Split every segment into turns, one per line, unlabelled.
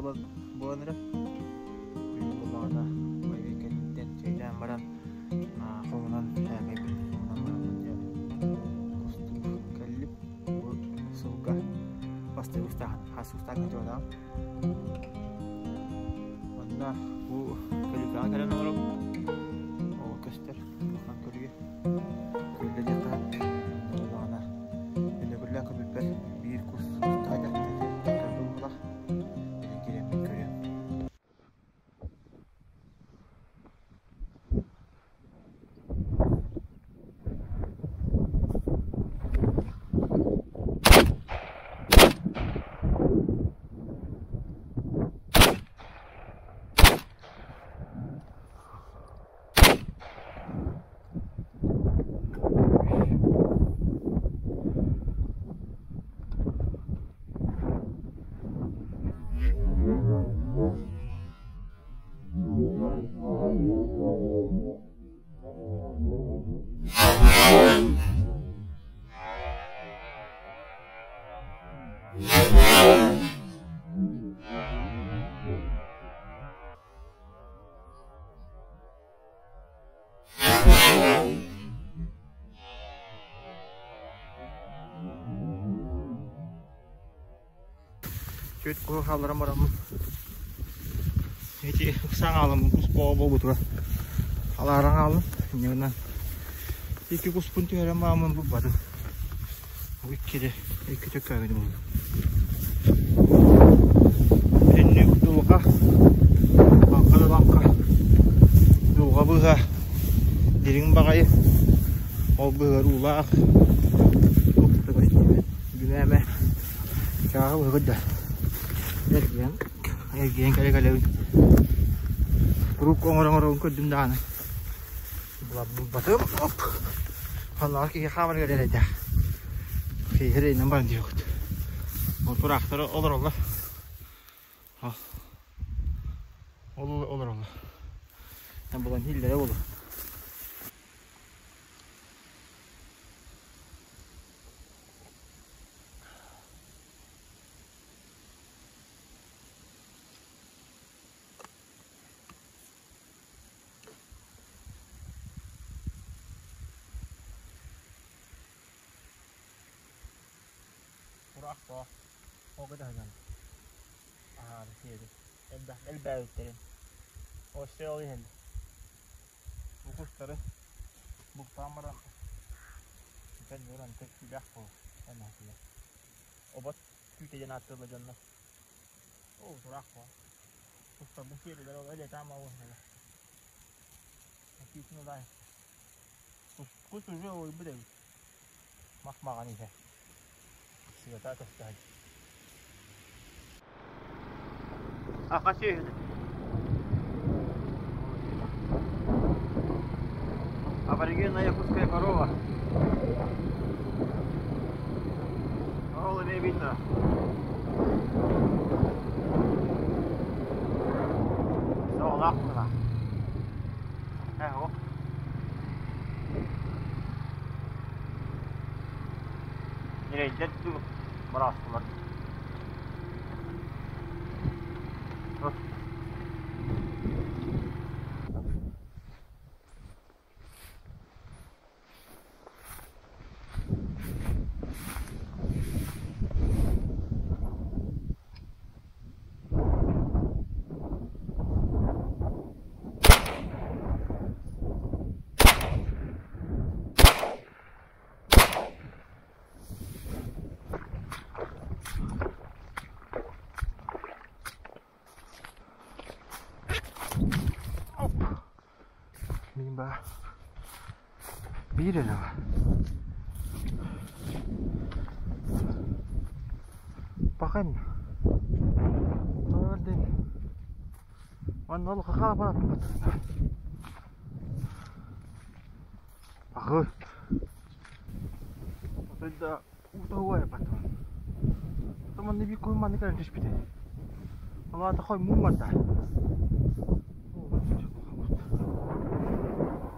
буолан буолан эрэр. Бүгүн буоллаҕына боевик кэнниттэн чэйдээн баран хомунан һээкэйбин хомунан бараммын дьэ кустуу кэллим. Бу сылга бастакы кустааһын, хас кустааһын кытыалаах. Онно бу көлүкэҕэ кэлэн олоробун. Ол көстөр улахан көлүгэ. Күллэ диэххэ буоллаҕына өнөкүллээх көбүппэр биир кус кустаах дьахтар киирэммин көрүөм. Чуть куһу хаалларан бараммын ити ыксаан хаалламмын кус боо буолбутугар алааран хааллым инньэ гынан икки куспун түһэрэн бараммын булбатым бу иккиде икки төккөөбүтүм буллум Бүтүннүү дулҕа лаҥха да лаҥха дулҕа быыһа дириҥ баҕайы ол быыһыгар уулаах туох да көстүбэт Бүгүн эмэ чааһы быһыгыт да эргийэн эргийэн кэлэ кэлэбин куруук оҥоро оҥоробун көрдүм даҕаны булбатым оп ханнаҕа киһи хаамарыгар эрэйдээх киһи эрэйинэн баран диэххит ол тураахтары олороллор ол олороллор булан иһиллэрэ буолуо Кураах Оҕо таһынан аһаары сиэри элбэх элбээбиттэрин өссө ол иһэллэр Бу кустары бултаан баран көннөрөн көстүүлээх буолар эмээхсинэ. Обот түүтэ диэн ааттыыллар дьоннор. Оо, тураах буол. Кустарбын сиэрилэр ол элэтаам оҕуһунала. Түүтүн улаай. Кус, кус уже уойбут эбит. Мах-маҕан иһэ. Сыата көстө Аха сүөһүтэ. Аборигенная якутская корова. Ол эмиэ видно. Соҕолоох мына. Э, о. Ньирэйдэр быраастылар. Мин баа биир эрэ бар. Пахын. Орден. Онно ол хахаа барат. Аҕыр. Отой да уута уойа батан. Ото манна биир куһун манна кэлэн түспүтэ. Ол аата хой муҥ барда.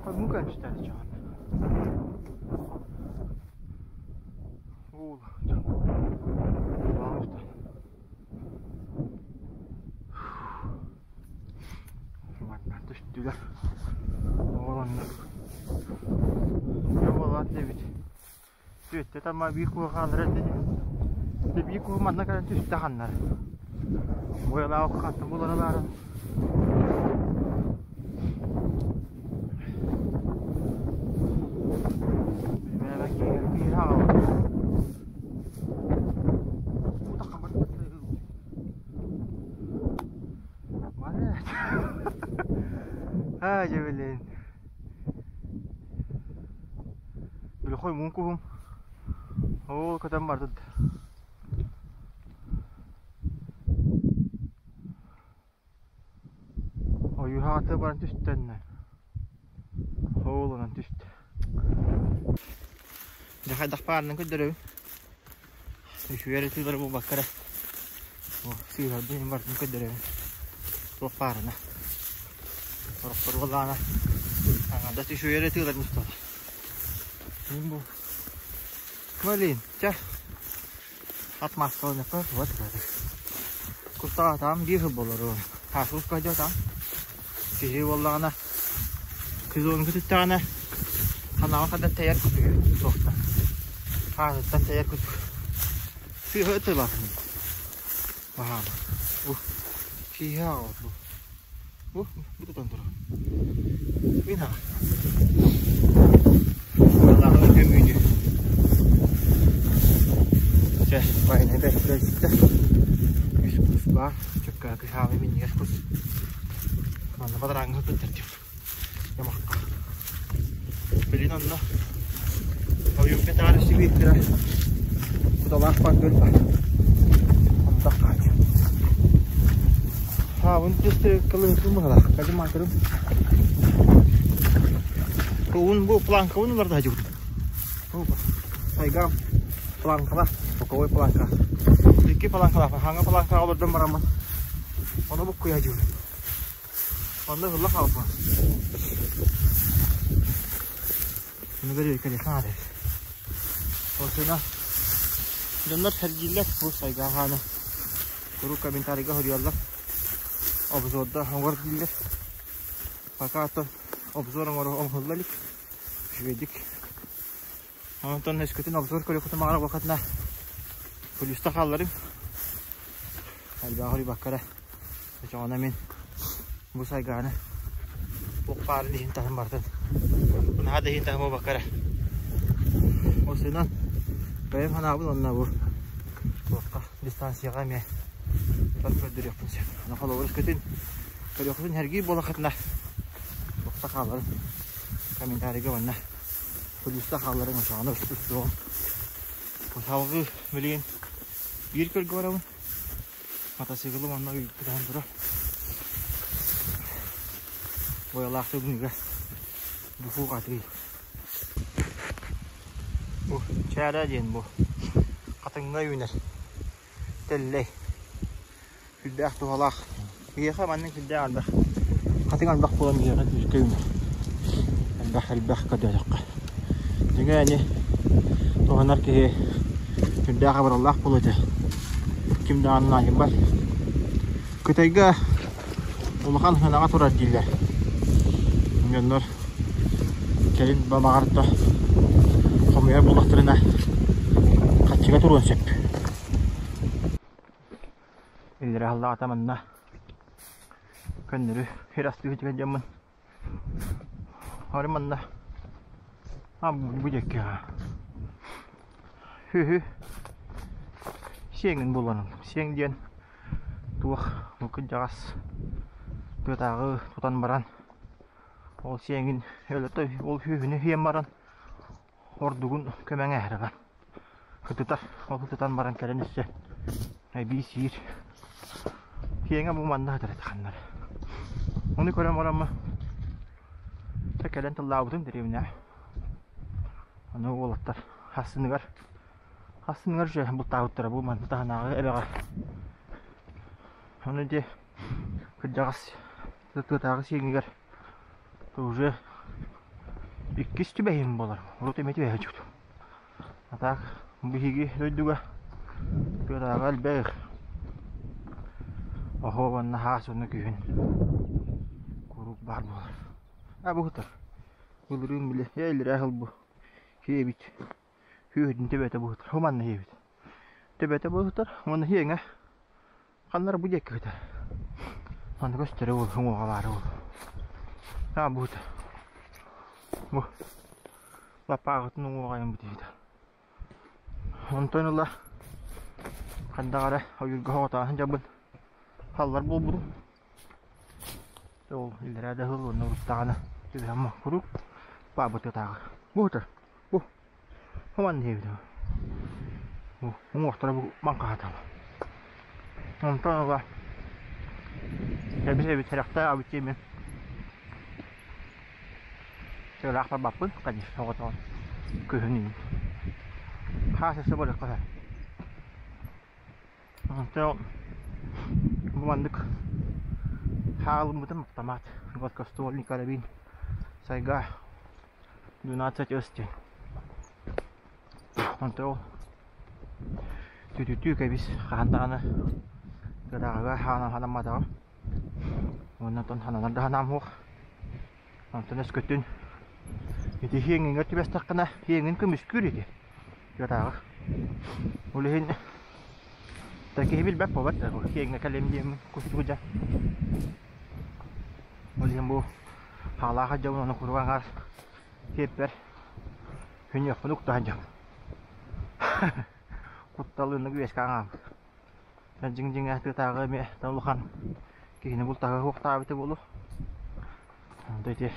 Хой муҥ кэлэн түстэ чаҕан. Уул. Сүттүлэр. Ол оннук. Дьэ буолаат диэбит. Түөттэ тамма биир куһу хааллара этэ. Дьэ биир куһу манна кэлэн түстэ ханнар. Буойалаах хантан булара баарын. Аа дьэ блин. Бөлөхөй муҥ куһум. Ол көтөн бардыт. Ойууһаҕата баран түстэннэ. Оолунан түстэ. Дьэ хайдах баарынан көрдөрөбүн. Үчүгэй эрэ тыылары булбакка эрэ. Сыыһарбын иһин барытын көрдөрөбүн. Туох баарына. Сорохтор буоллаҕына аҥардас үчүгэй эрэ тыыларын усталар. Мин бу Блин, чэ. Отмазкаланыахха вот это. Куртаҕатаам биир сыл буолар. Хаасус кадьатаам. Киһи буоллаҕына сезонга түттэҕинэ ханаҕа хада тэйэр кутук суохта. Хаасыттан тэйэр кутук. Сыыһа ытылаатын. Баһаама. Ух. Киһи аҕабыт бу. Бу, бу тутан турар. Мин аҕа. Аллаһы көмүүнү. Чэ, байына бэттэ. Үс кус баар. Чөккө кыһаабы минньигэс кус. Манна бадарааҥҥа кыттар Ямахха. Билин онно ойуун кэтээр сибииттэрэ куталаах пангөл онтох хаачы. Хаабын түстэ кылыһытын быһалаах. Кадым маатырым. Туун бу планкабын уларда хажыбыт. Сайгам планкала, боковой планка. Икки планкалаах, хаҥа планкаҕа олордон бараммын. Ону буккуйа хажыбыт. Онно ыһылла хаалбат. Ону бэрии кэлиэххэ наада. Осуна дьоннор сэргииллэр бу сайга хааны куруук комментарийга суруйаллар. Обзорда оҥор дииллэр. Пока то обзор оҥоро оҥоһулла илик. Үчүгэйдик. Онтон өскөтүн обзор көрүөххүтүн баҕарар буолхатына плюста хаалларым. Элбэҕи хоруйбакка эрэ. Очоҕуна мин бу сайгааны туох баарын иһин таһын барытын наһаа да иһин таһын буолбакка эрэ. Осунан бэйэм санаабын уонна бу туохха дистанцияҕа эмиэ бар көрдөрүөхпүн сөп. Аны холобур өскөтүн көрүөххүтүн сэргиир буоллаххытына туохта хааларын комментарийга уонна Плюста хаалларыҥ ошоҕону устуоҕум. Салгыы билигин биир көргө барабын. Мотоциклым онно ыйыппытаһан турар. Бойалаах тымныыга бухуу хатыы. Бу чээрэ диэн бу хатыҥҥа үүнэр тэллэй. Сүрдээх туһалаах. Биһиэхэ маннык сүрдээх элбэх хатыҥ элбэх буолан биһиэхэ күүскэ үүнэр. Элбэх элбэх көрдөөтөххө. Дьиҥэ ини туһанар киһи сүрдээх абыраллаах буолуо этэ. Ким даҕаны наадыйбат. Кытайга улахан сыанаҕа турар дииллэр. Дьоннор кэлин баҕар да хомуйар буоллахтарына хаччыга туруон сөп. Иллэрэ аһыллаҕата манна көннөрү сир астыы түгэн дьоммун Ары манна а бу диэки Үһү сиэҥин булан сиэҥ диэн туох бу кырдьаҕас тыатааҕы тутан баран ол сиэҥин өлөтө ол үһүнү сиэн баран ордугун көмөҥ эһэрэҕэ Ытытар, ол ытытан баран кэлэн өссө эбии сиир. Киэҥэ бу манна сытар этэ ханна эрэ. Ону көрөн бараммын кэлэн тыллаабытым дэриэбинэҕэ. Аны уолаттар хассыныгар хассыныгар үчүгэй бултаабыттара бу манна таһынааҕы эбэҕэ. Ону ити кырдьаҕас тыатааҕы сиэҥигэр уже иккис түбэһиим буолар. Урут эмиэ түбэһэ сылдьыбытым. А так биһиги дойдуга тыатааҕы элбэх. Оһо уонна хаас уонна күһүн. Куруук баар буолар. А бу сытар. Былырыын били ээ сыл бу сиэбит сүөһүтүн төбөтө бу сытар. Манна сиэбит. Төбөтө бу сытар уонна сиэҥэ ханна эрэ бу диэки сытар. Манна көстөрө буолуо, уҥуоҕа баара буолуо. Аа бу сытар. Бу лаппааҕытын уҥуоҕа айан бу Онтон ыла хайдах эрэ ойуурга соҕотоон дьабын халлар буолбутум. Ол иллэрээ да сыл уонна уруттаҕына түбэһэн куруук баабытыатааҕы. Бу сытар, бу хоман диэбитим. Бу уҥуохтара бу маҥхаһатала. Онтон ыла эбис-эбит сэрэхтээх абыччы мин Ыраах барбаппын, конечно, оҕотоҕун күһүн иһин. Хаас өссө барыахха сөп. Онтон бу маннык хаалыммытым автомат гладкоствольный карабин сайга 12 өс диэн. Онтон ол түтүтүү кэбис хаһан даҕаны ырааҕыга хаанамматаҕым. Уонна оттон хананар да санаам суох. Онтон өскөтүн ити хиэҥиҥэр түбэстэххинэ, хиэҥин көмүскүүр ити тыатааҕы. Ол иһин да киһи билбэт буолбат да хиэҥҥэ кэлиэм диэммин куһуйдьа. Ол иһин бу хаалаах дьон ону куруук аҥаар сиэппэр күнүөхпүн укта сылдьабын. Куттал ыннык үөскээн хаалбыт. Дьиҥ-дьиҥэ тыатааҕы эмиэ улахан киһини бултаһыа суохтаабыта буолуо. Онто ити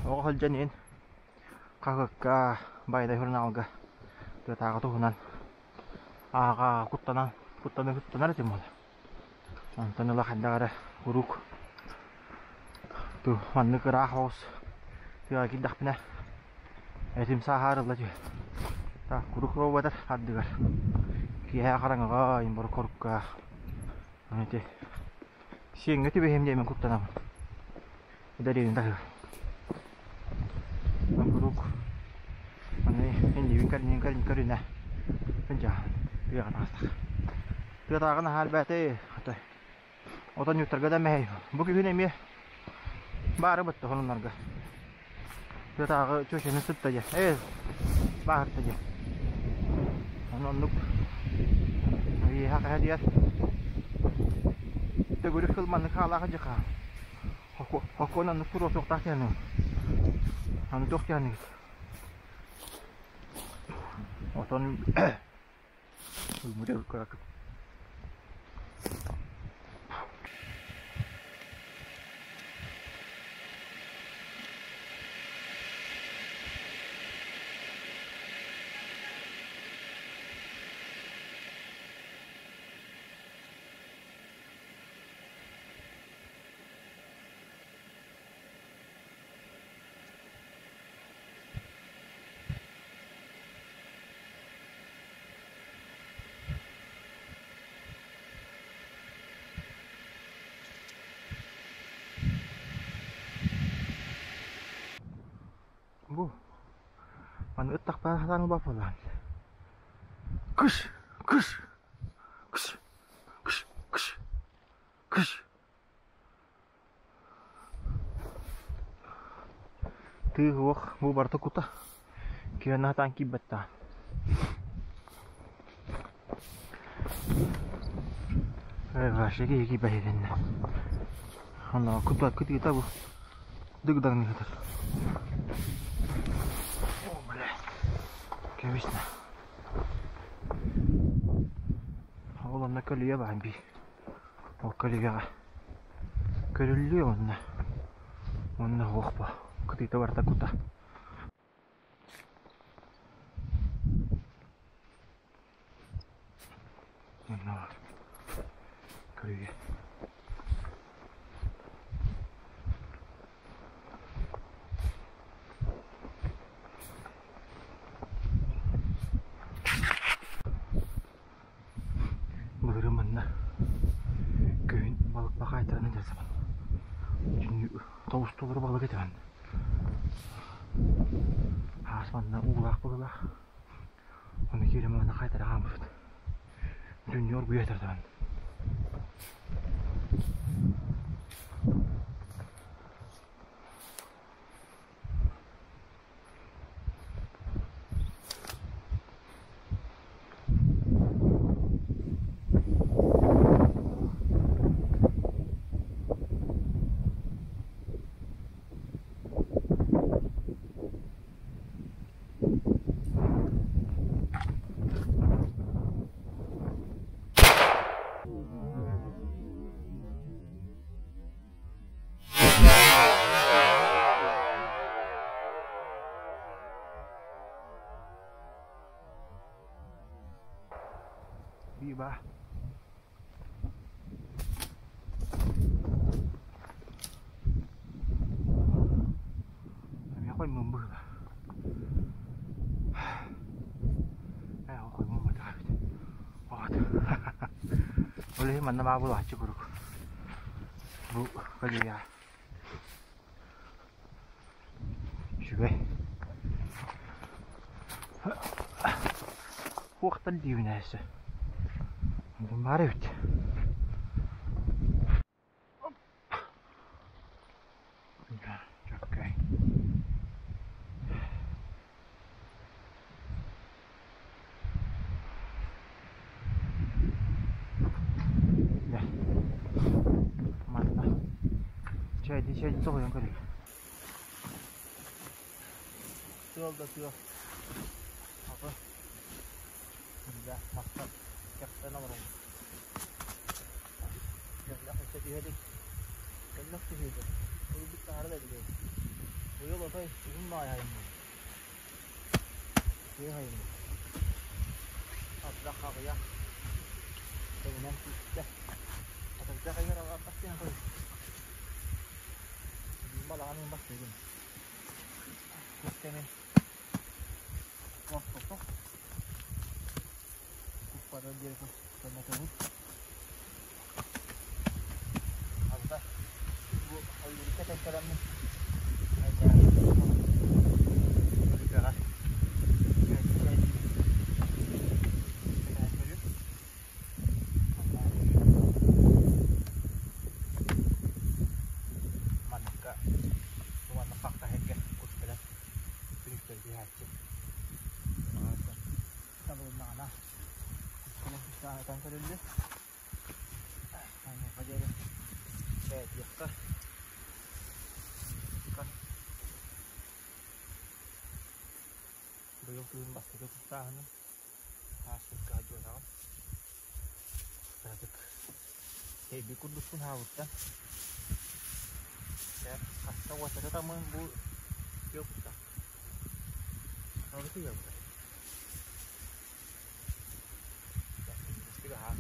оҕо сылдьан иһин хаһыакка, Байдай сурунаалга тыатааҕы туһунан ааҕа куттанан куттана куттанар этим буолар. Онтон ыла хайдах эрэ куруук маннык ыраах оҕус тыаҕа киирдэхпинэ этим сааһаарылла түһэр. Так куруук буолбатар ардыгар киэһэ хараҥаҕа айыммар корукка ити сиэҥҥэ түбэһиэм диэммин куттанабын. Дэриэбин таһыгар. Куруук аны иннибин көрүнэн көрүн көрүнэ сылдьаһын тыаҕа таҕыстах. Тыатааҕы наһаа элбээтэ хата отонньуттарга да мэһэй. Бу күһүн эмиэ баары бытта сонуннарга. Тыатааҕы чүөчэни сытта дьэ. Ээ бааһырта дьэ. Ону оннук ыйыһа хаһа диэр төгүрүк сыл маннык хаалаах дьэ хаал. Хокуон оннук туруо суохтаах диэн Аны туох диэхиниҥ Отон Бу маны ыттахпына сатаан ылбаппын Кыш! Кыш! Кыш! Кыш! Кыш! Кыш! Тыы уох бу барыта кута киһи сатаан киирбэттэҕэ. Вообще киһи киирбэт итиннэ. Онно кута кытыыта бу дыгдаҥныы сытар. О, бля. Кэбиснэ. Ол онно көлүйэ баар бии. Ол көлүйэҕэ көрүллүө уонна уонна уох бо кытыыта барыта кута. Манна баар көлүйэ. Былырыын манна күһүн балык баҕаайтаран сылдьабын. Бүтүннүү тоҕус толору балык этэ манна. Хаас манна уулаах быһыылаах. Ону киирэн манна хаайтара хааммыппыт. Бүтүннүү оргуйа этэр даҕаны. Ол иһин манна баа булааччы куруук. Бу көлүйэҕэ. Үчүгэй. Хуохтан диибин ээсэ. Онтон баар эбит. Чөккөй. Дьэ, манна чэйди чэйди тоҕуйан көрүө. Тыал да тыал. Аты дьэ мастар кэхтэн олороллор. Кэллэх өссө түһэ илик. Кэллэх түһүөтэ. Ылбыт таһара да билиэ. Быйыл отой уһун баҕайы айанныыр. Тыа айанныыр. Ардах аҕыйах. Тэҥинэн түстэ. Атырдьах ыйыгар ардах диэн көрү. Балаҕан ыйын бастыгын. Кус кэмин ортото. Куппада диэри көннөтөбүт. Алда бу ойуурга тэҥкэлэммин Өрүкэҕэ Манныкка уонна хахтаһырга кус кэлэн күнүстэри түһээччи. Табылыннаҕына кус кэлэн түстэҕинэ ытан көрүллүө. Онуоха диэри бэйэтиэххэ. Быйыл күһүн бастакы кустааһыным. Ааспыкка дьуотаҕым. Кыратык тэйбит курдукпун хаалбыттан. Дьэ, хаста уочарата таммын бу күөл кустаах. Сахалыы ыалбыта. Дьэ, аһаан.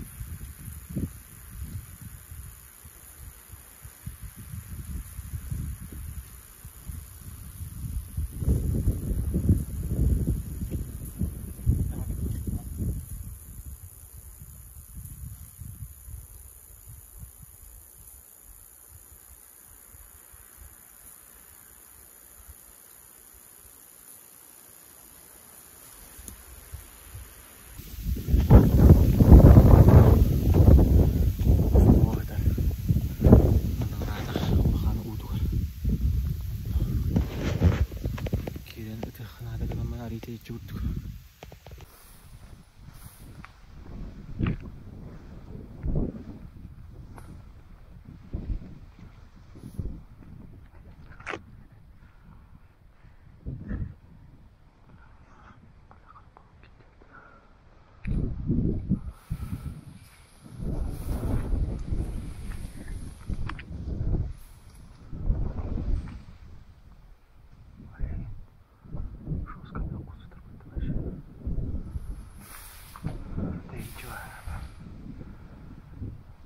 Суоҕа Анараатах улахан уутугар киирэн ытыахха наада гынан арыый тэйиччи курдук.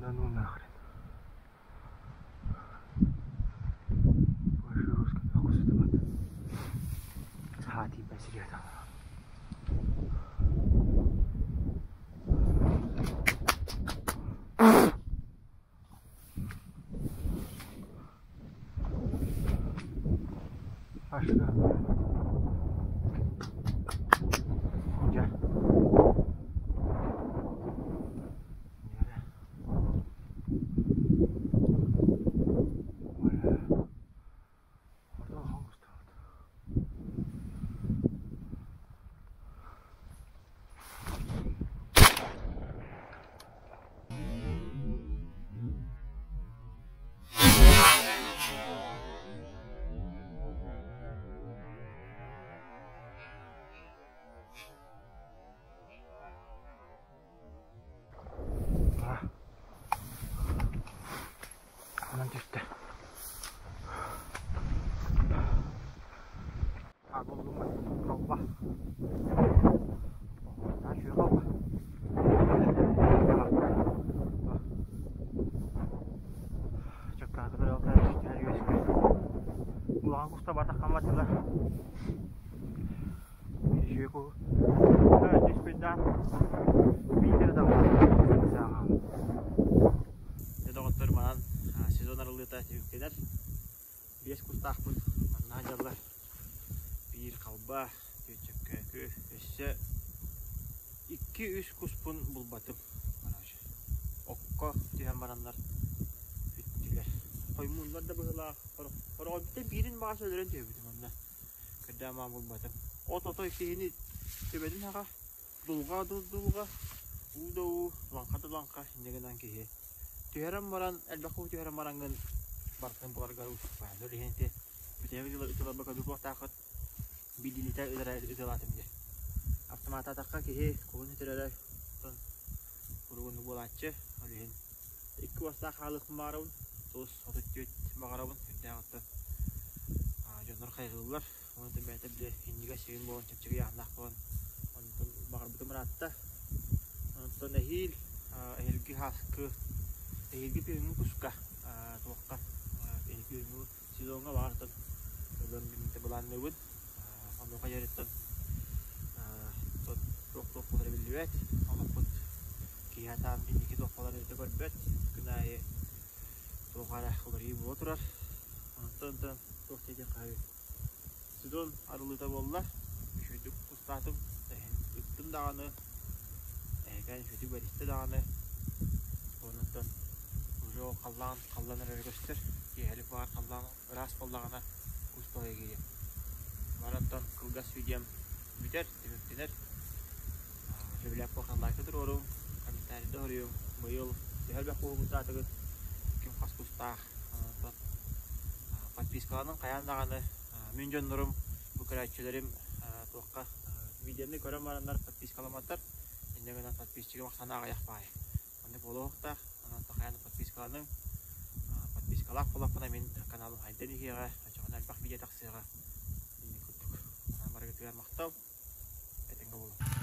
Да ну нахрен. Больше русского Хаати бэсилиэтэ. Дьэ. Онон түстэ. Халба. Халба. Улахан куста бардах хамматылар. Түспүттээх биитэр да сааҕаан. Сезон арыллыыта түмүктэнэр. Биэс кустаахпын манна дьаллар. Биир халба, түөчөккөөкү, өссө икки-үс куспун булбатым. Короче, окко түһэн бараннар бүттүлэр. Хоймууллар да быһыылаах. Хороҕойбуттан биирин баҕас өлөрөн түһүбүтүм онно. Көрдөөн маан булбатым. От отой киһини төбөтүн хаҕа, дулҕа дулҕа, уу да уу, лаҥха да лаҥха инньэ гынан киһи түһэрэн баран, элбэх уу түһэрэн бараҥҥын барытын буларгар уустук Ол иһин ити бүтэһик ытыларба көбүк уохтааххыт билинита ытылаатым диye. Автомататахха киһи куһун үтүрэрэ оттон куругунну буолааччы. Ол иһин икки уостаах хаалыахпын баҕарабын, туус 34 баҕарабын үрдээх оттон дьоннор хайҕыыллар. Онтон бэйэтэ били иннигэ сигин буолан чэпчэки ыйааһыннаах буолан онтон баҕарбытым ыраатта. Онтон эһиил эһиилги сааскы эһиилги күһүҥҥү куска туохха эһиилги күһүҥҥү сезоҥҥа баҕар ылан былаанныыбын. Онуоха дьарыттан туох-туох буолара биллибэт. Олохпут киһи сатаан инники туох буоларын өтө көрбөт. Күн аайы туох эрэ уларыйыы буола турар. Онтон туох диэтиэххэ Сезон арыллыыта буолла. Үчүгэйдик кустаатым. Эһин ыттым даҕаны, эһэкээн үчүгэйдик бэристэ даҕаны. Онуттан уже ол халлаан халлан эрэрэ көстөр. Киэһэлик баҕар халлаан ыраас буоллаҕына кус тоһуйа киириэ. Барантан кылгас видеом бүтэр, түмүктэнэр. Сөбүлээк буолхан лайка туруоруҥ, комментарийда суруйуҥ. Быйыл төһө элбэх куһу кустаатыгыт, ким хас кустаах. Онтон подпискаланын хайаан даҕаны мин дьоннорум, бу көрөөччүлэрим туохха видеоны көрөн бараннар подпискаламматтар. Инньэ гынан подписчигым ахсаана аҕыйах баайы. Маннык буолуохтаах. Онон хайаан да подпискаланыҥ. Подпискалаах буоллахпына мин каналым хайдан иһиэҕэ, оччоҕуна элбэх видео тахсыаҕа. Инник курдук. Барыгытыгар махтал. Этэҥҥэ буолуҥ.